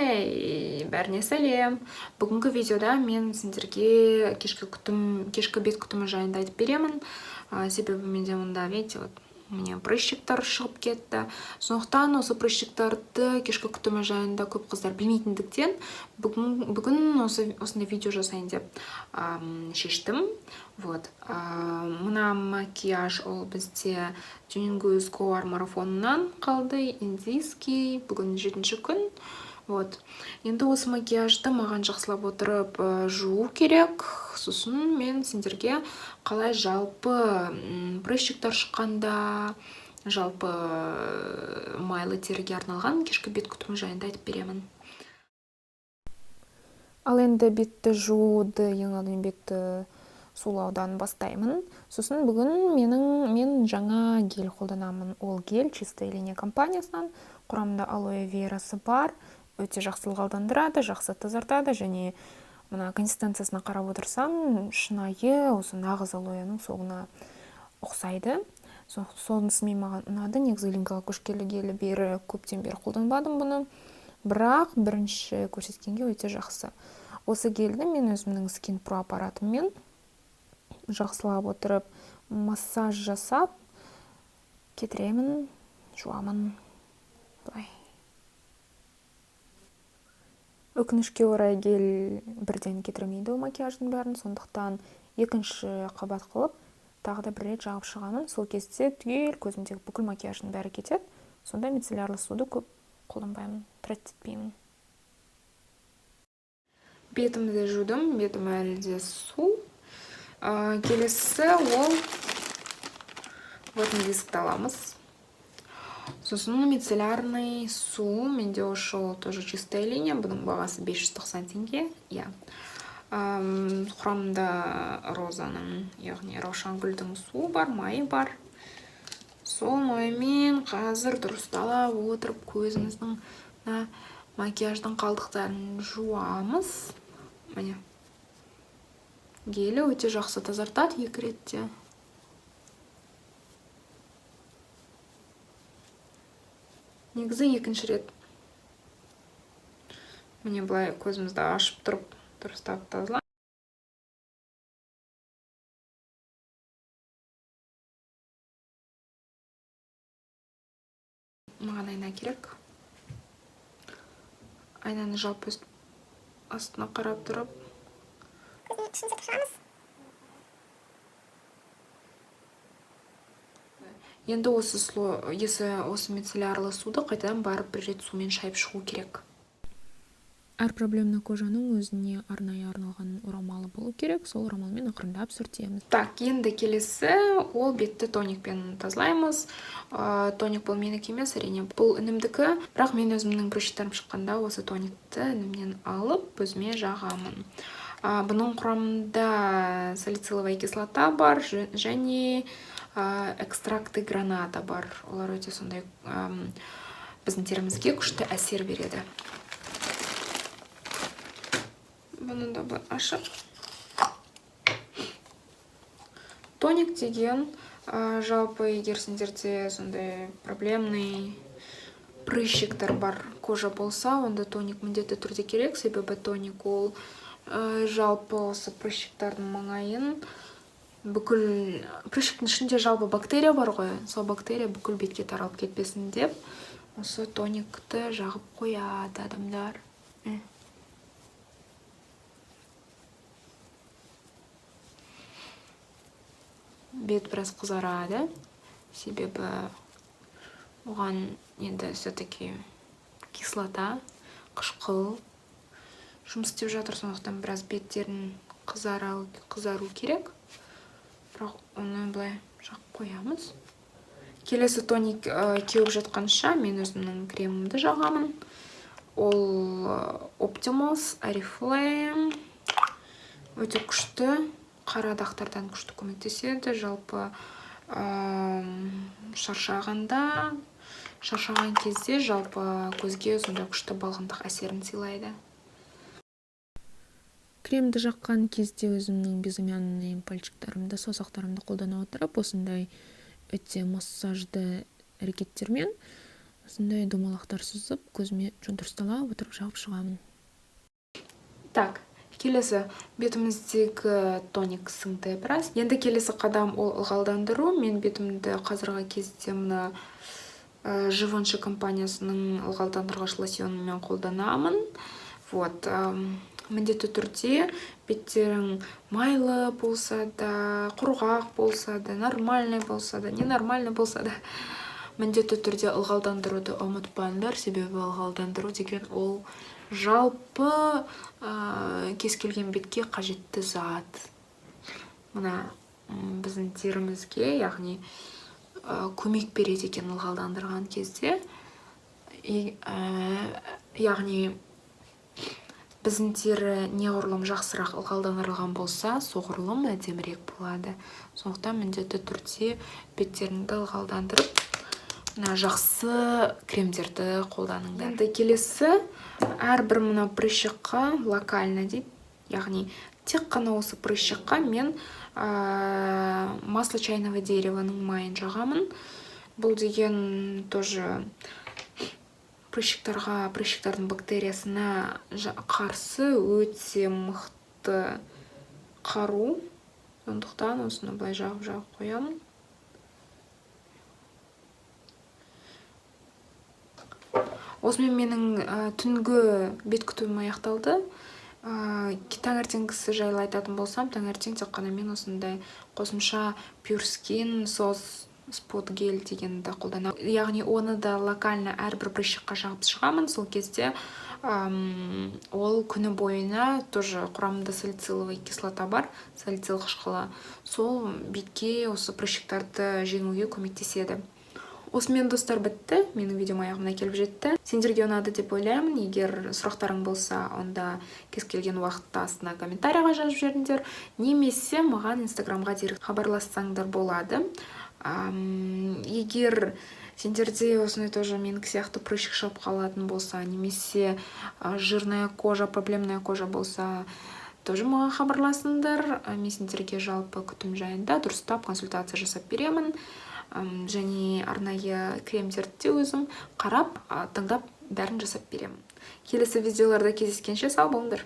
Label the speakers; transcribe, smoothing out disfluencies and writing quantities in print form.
Speaker 1: Хей, бәріне сәлем! Бүгінгі видеода мен сендерге кешкі күтім, кешкі бет күтімі жайында айтып беремін. Себебі менде мұнда, видите, вот міне прыщиктар шығып кетті. Сондықтан осы прыщиктарды кешкі күтімі жайында көп қыздар білмейтіндіктен бүгін осындай видео жасайын деп шештім. Вот. Мына макияж ол бізде Тюнинг Скоар марафонынан қалды, индийский, бүгін 7-ші күн. Вот. Енді осы макияжды маған жақсылап отырып жуу керек. Сосын мен сендерге қалай жалпы прыщиктар шыққанда, жалпы майлы теріге арналған кешкі бет күтімі жайында айтып беремін.
Speaker 2: Ал енді бетті жууды, ең алдымен бетті сулаудан бастаймын. Сосын бүгін мен жаңа гель қолданамын. Ол гель Чистая линия компаниясынан. Құрамында алоэ верасы бар. Өте жақсы ылғалдандырады, жақсы тазартады және мына консистенциясына қарап отырсам, шынайы осы нағыз алоэның согына ұқсайды. Сонысымен маған ұнады. Негізі Линкаға көшкелі келі бері көптен бері қолданбадым бұны. Бірақ бірінші көрсеткенге өте жақсы. Осы гельді мен өзімнің Skin Pro аппаратыммен жақсылап отырып массаж жасап кетіремін, жуамын. Былай. Өкінішке орай гель бірден кетірмейді ол макияждың бәрін, сондықтан екінші қабат қылып тағы да бір рет жағып шығамын. Сол кезде түгел көзімдегі бүкіл макияждың бәрі кетеді. Сонда мицеллярлы суды көп қолданбаймын, тратить етпеймін.
Speaker 1: Бетімді жудым, бетім әлі де су. Келесі ол ватный дискті аламыз. Сосын мицеллярный су, менде ошол тоже Чистая линия, бұның бағасы 590 теңге. Иә. Құрамында розаның, яғни раушан гүлдің суы бар, майы бар. Сол маймен қазір дұрысталап отырып көзіміздің мына макияждың қалдықтарын жуамыз. Міне. Гелі өте жақсы тазартады екі ретте. Негізі екінші рет міне былай көзімізді ашып тұрып дұрыстап тазалаймыз. Маған айна керек. Айнаны жалпы өстіп астына қарап тұрып
Speaker 3: көздің ішін сүртіп шығамыз.
Speaker 1: Енді осы мицеллярлы суды қайтадан барып бір рет сумен шайып шығу керек.
Speaker 2: Әр проблемный кожаның өзіне арнайы арналған орамалы болу керек. Сол орамалмен ақырындап сүртеміз.
Speaker 1: Енді келесі ол бетті тоникпен тазалаймыз. Тоник бұл менікі емес, әрине, бұл інімдікі. Бірақ мен өзімнің прыщиктарым шыққанда осы тоникті інімнен алып өзіме жағамын. Бұның құрамында салициловая кислота бар және экстракты граната бар. Олар өте сондай, біздің терімізге күшті әсер береді. Бұны да былай ашып. Тоник деген, жалпы егер сендерде сондай проблемный прыщиктар бар кожа болса, онда тоник міндетті түрде керек, себебі тоник ол, жалпы осы прыщиктардың маңайын бүкіл прыщиктің ішінде жалпы бактерия бар ғой, сол бактерия бүкіл бетке таралып кетпесін деп осы тоникті жағып қояды адамдар. Бет біраз қызарады, себебі оған енді все-таки кислота, қышқыл жұмыс істеп жатыр, сондықтан біраз беттерін қызару керек. Бірақ оны былай жағып қоямыз. Келесі тоник кеуіп жатқанша мен өзімнің кремімді жағамын. Ол Optimals Oriflame. Өте күшті, қара дақтардан күшті көмектеседі. Жалпы шаршаған кезде жалпы көзге сондай күшті балғындық әсерін сыйлайды.
Speaker 2: Кремді жаққан кезде өзімнің безымянный пальчиктарымды, саусақтарымды қолдана отырып, осындай өте массажды әрекеттермен Осындай домалақтар сызып, көзіме дұрысталап отырып жағып шығамын.
Speaker 1: Так, келесі бетіміздегі тоник сіңді біраз. Енді келесі қадам ол ылғалдандыру. Мен бетімді қазіргі кезде мына Живанши компаниясының ылғалдандырғыш лосьонымен қолданамын. Вот, міндетті түрде беттерің майлы болса да, құрғақ болса да, нормальный болса да, ненормальный болса да, міндетті түрде ылғалдандыруды ұмытпаңдар, себебі ылғалдандыру деген ол жалпы кез келген бетке қажетті зат. Мына біздің терімізге, яғни көмек береді екен ылғалдандырған кезде. И, яғни біздің тері неғұрлым жақсырақ ылғалдандырылған болса, соғұрлым әдемірек болады. Сондықтан міндетті түрде беттеріңді ылғалдандырып, мына жақсы кремдерді қолданыңдар. Енді келесі әрбір мына прыщикқа локально дейді, яғни тек қана осы прыщикқа мен масло чайного дереваның майын жағамын. Бұл деген тоже прыщиктарға, прыщиктардың бактериясына қарсы өте мықты қару. Сондықтан осыны былай жағып-жағып қоямын. Осымен менің түнгі бет күтімім аяқталды. Таңертеңгісі жайлы айтатын болсам, таңертең тек қана мен осындай қосымша Pure Skin сос спот гель дегенді қолданамын. Яғни оны да локально әрбір прыщикқа жағып шығамын. Сол кезде ол күні бойына тоже құрамында салициловая кислота бар, салицил қышқылы. Сол бетке осы прыщиктарды жеңуге көмектеседі. Осымен, достар, бітті. Менің видеом аяғына келіп жетті. Сендерге ұнады деп ойлаймын. Егер сұрақтарың болса, онда кез келген уақытта астына комментарийға жазып жіберіңдер. Немесе маған инстаграмға директ хабарлассаңдар болады. Егер сендерде осындай тоже менікі сияқты прыщик шығып қалатын болса, немесе жирная кожа, проблемная кожа болса, тоже маған хабарласыңдар. Мен сендерге жалпы күтім жайында дұрыстап консультация жасап беремін. Және арнайы кремдерді де өзім қарап, таңдап бәрін жасап беремін. Келесі видеоларда кездескенше сау болыңдар.